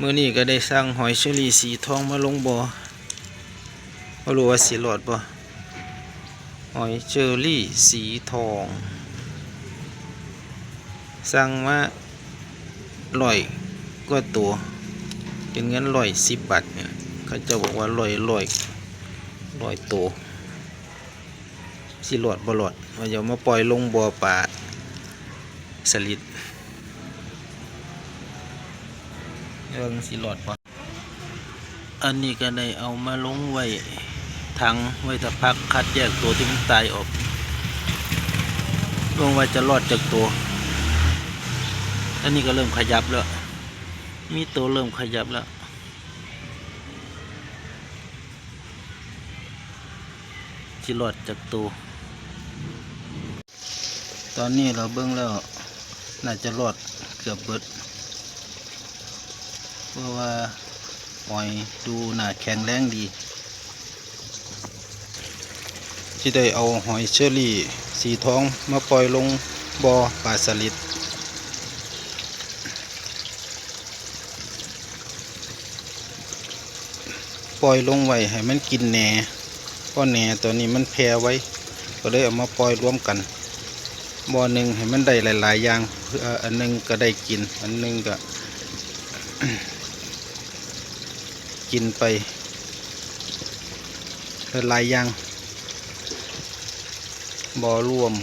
ມື້ນີ້ກໍໄດ້ສັ່ງຫອຍເຊີຣີສີທອງມາລົງບໍ່ ບໍ່ຮູ້ວ່າຊິລອດບໍ່. ຫອຍເຊີຣີສີທອງ ສັ່ງມາຮ້ອຍກວ່າໂຕ ເປັນເງິນຮ້ອຍສິບບາດນີ້ ເຂົາເຈົ້າບອກວ່າຮ້ອຍ ຮ້ອຍ ຮ້ອຍໂຕ. ຊິລອດບໍ່ລອດ ວ່າຈະເອົາມາປ່ອຍລົງບໍ່ປາສະລິດ ເບິ່ງຊິລອດບໍ່. ອັນນີ້ກໍໄດ້ເອົາມາລົງໄວ້ຖັງໄວ້ຖ້າພັກ ຄັດແຍກໂຕທີ່ມັນຕາຍອອກ ເບິ່ງວ່າຈະລອດຈັກໂຕ. ອັນນີ້ກໍເລີ່ມຂະຫຍັບແລ້ວ ມີໂຕເລີ່ມຂະຫຍັບແລ້ວ. ຊິລອດຈັກໂຕ. ຕອນນີ້ເຮົາເບິ່ງແລ້ວ ໜ້າຈະລອດເກືອບເບິດ ເພາະວ່າຫອຍດູໜ້າແຂງແຮງດີ. ຊິໄດ້ເອົາຫອຍເຊີຣີສີທອງມາປ່ອຍລົງບໍ່ປາສະລິດ. ປ່ອຍລົງໄວ້ໃຫ້ມັນກິນແໜ ເພາະແໜຕົວນີ້ມັນແຜ່ໄວ ກໍເລີຍເອົາມາປ່ອຍລວມກັນບ່ອນໜຶ່ງ ໃຫ້ມັນໄດ້ຫຼາຍໆຢ່າງ ເພື່ອອັນໜຶ່ງກໍໄດ້ກິນ ອັນໜຶ່ງກໍກິນໄປຫຼາຍໆຢ່າງ ບໍ່ລວມ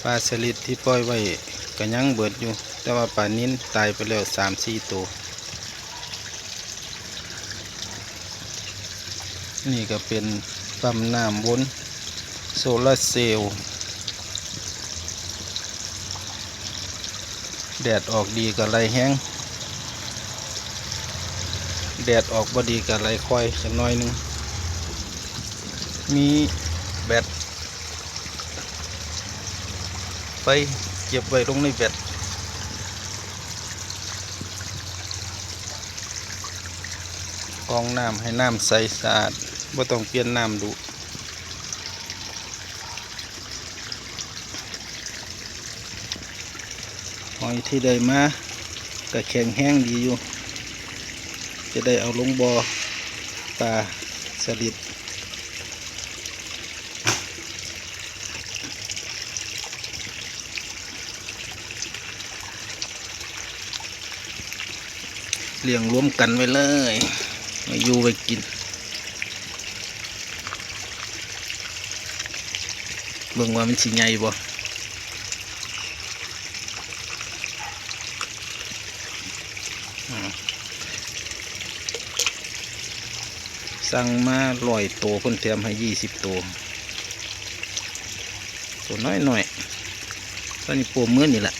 ປາສະລິດທີ່ປ່ອຍໄວ້ກໍຍັງເບິດຢູ່ ແຕ່ວ່າປານິນຕາຍໄປແລ້ວສາມສີ່ໂຕ. ນີ້ກໍເປັນປ້ຳນ້ຳວົນໂຊລາເຊວ. ແດດອອກດີກໍໄຫຼແຮງ ແດດອອກບໍ່ດີກໍໄຫຼຄ່ອຍຈັກໜ້ອຍໜຶ່ງ. ມີແບັດ ໄປເກັບໄວ້ລົງໃນແບັດ ກອງນ້ຳໃຫ້ນ້ຳໃສສະອາດ ບໍ່ຕ້ອງປ່ຽນນ້ຳດຸ. ຫອຍທີ່ໄດ້ມາກໍແຂງແຮງດີຢູ່ ຈະໄດ້ເອົາລົງບໍ່ປາສະລິດ. ລ້ຽງລວມກັນໄວ້ເລີຍ ໄວ້ຢູ່ໄວ້ກິນ ເບິ່ງວ່າມັນຊິໃຫຍ່ບໍ່. ສັ່ງມາຮ້ອຍໂຕ ເພິ່ນແຖມໃຫ້ຊາວໂຕ ໂຕນ້ອຍໆ ຕອນນີ້ໂປ້ມມືນີ້ແຫຼະ.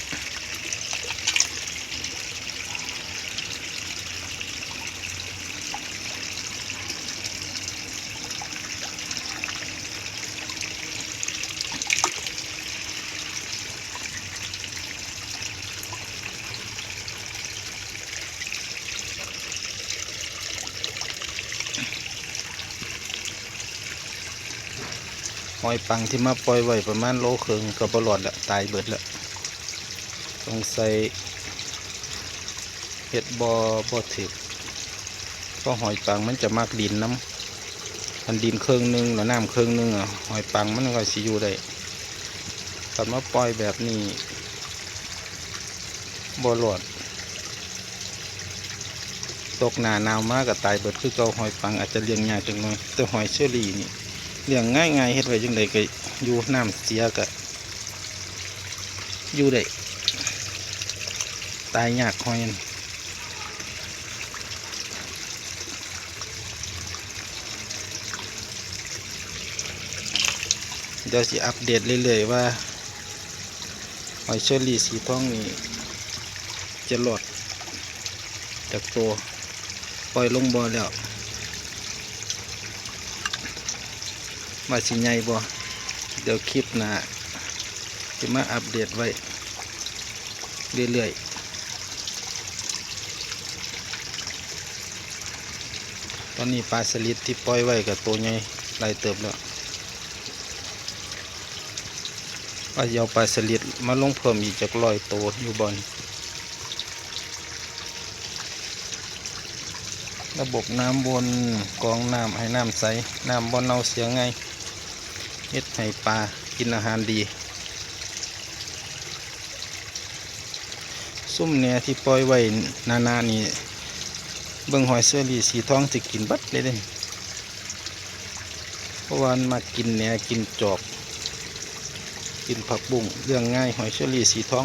ຫອຍປັງທີ່ມາປ່ອຍໄວ້ປະມານໂລເຄິ່ງກໍບໍ່ລອດແລ້ວ ຕາຍເບິດແລ້ວ. ສົງໄສເຮັດບໍ່ ບໍ່ຖືກ ເພາະຫອຍປັງມັນຈະມັກດິນນຳ ຄັນດິນເຄິ່ງໜຶ່ງ ແລ້ວນ້ຳເຄິ່ງໜຶ່ງ ຫອຍປັງມັນກໍຊິຢູ່ໄດ້. ຄັນມາປ່ອຍແບບນີ້ບໍ່ລອດ ຕົກໜ້າໜາວມາກໍຕາຍເບິດຄືເກົ່າ. ຫອຍປັງອາດຈະລ້ຽງຍາກຈັກໜ້ອຍ ແຕ່ຫອຍເຊີຣີນີ້ລ້ຽງງ່າຍໆ ເຮັດໄວ້ຈັ່ງໃດກໍຢູ່ ນ້ຳເສຍກໍຢູ່ໄດ້ ຕາຍຍາກຫອຍ. ດຽວຊິອັບເດດເລື້ອຍໆວ່າ ຫອຍເຊີຣີສີທອງນີ້ຈະລອດຈັກໂຕ ປ່ອຍລົງບໍ່ແລ້ວ ວ່າຊິໃຫຍ່ບໍ່. ດຽວຄລິບໜ້າຊິມາອັບເດດໄວ້ເລື້ອຍໆ. ຕອນນີ້ປາສະລິດທີ່ປ່ອຍໄວ້ກໍໂຕໃຫຍ່ຫຼາຍເຕີບແລ້ວ. ຊິເອົາປາສະລິດມາລົງເພີ່ມອີກຈັກຮ້ອຍໂຕຢູ່ບ່ອນ. ລະບົບນ້ຳວົນກອງນ້ຳໃຫ້ນ້ຳໃສ, ນ້ຳບໍ່ເນົ່າເສຍງ່າຍ, ເຮັດໃຫ້ປາກິນອາຫານດີ. ຊຸມແໜທີ່ປ່ອຍໄວ້ໜາໆນີ້ ເບິ່ງຫອຍເຊີຣີສີທອງຈະກິນເບິດເລີຍເດ້, ເພາະວ່າມັນມັກກິນແໜ ກິນຈອກ ກິນຜັກບຸ້ງ, ລ້ຽງງ່າຍ ຫອຍເຊີຣີສີທອງ.